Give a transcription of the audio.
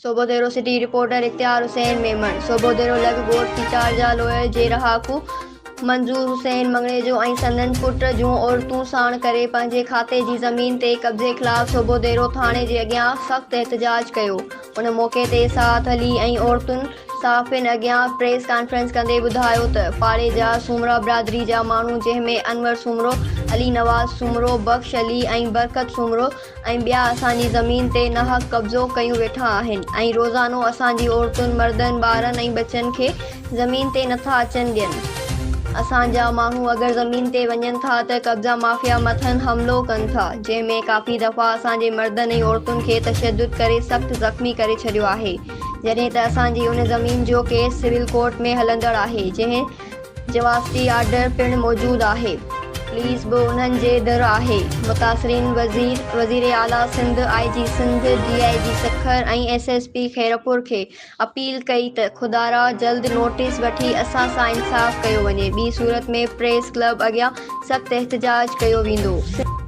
Sobhodero city, reporter, اختيار حسين ميمڻ، سوڀوديرو لڳ ڳوٺ پيچارجا لوئر جي رهاڪو منظور حسين مڱڻيجو ۽ سندن پٽ جون عورتون ساڻ ڪري پنهنجي کاتي جي زمين تي قبضي خلاف سوڀوديرو ٿاڻي جي اڳيان سخت احتجاج ڪيو ان موقعي تي ساعت علي ۽ عورتن صحافين اڳيان پريس ڪانفرنس ڪندي ٻڌايو ته پاڙي جا سومرا برادري جا ماڻهو جنهن ۾ انور سومرو، علي نواز سومرو، بخش علي ۽ برڪت سومرو ۽ ٻيا اسان جي زمين تي ناحق قبضو ڪيون ويٺا آهن ۽ روزانو اسان جي عورتن، مردن، ٻارن ۽ ٻچن کي زمين تي نٿا اچڻ ڏين. اسان جا ماڻهو اگر زمين تي وڃن ٿا ته قبضا مافيا مٿن حملو ڪن ٿا، جنهن ۾ ڪافي دفعا اسان جي مردن ۽ عورتن کي تشدد ڪري سخت زخمي ڪري ڇڏيو آهي، جڏهن ته اسان جي ان زمين جو ڪيس سول ڪورٽ ۾ هلندڙ آهي، جنهن جواسٽي آرڊر پڻ موجود آهي. پوليس به انهن جي در آهي. متاثرين وزير، وزير اعليٰ Sindh, I G Sindh, D I G Sukkur ۽ S S P Khairpur کي اپيل ڪئي ته خدارا جلد نوٽيس وٺي اسان سان انصاف ڪيو وڃي ٻي صورت ۾ پريس ڪلب اڳيان سخت احتجاج ڪيو ويندو.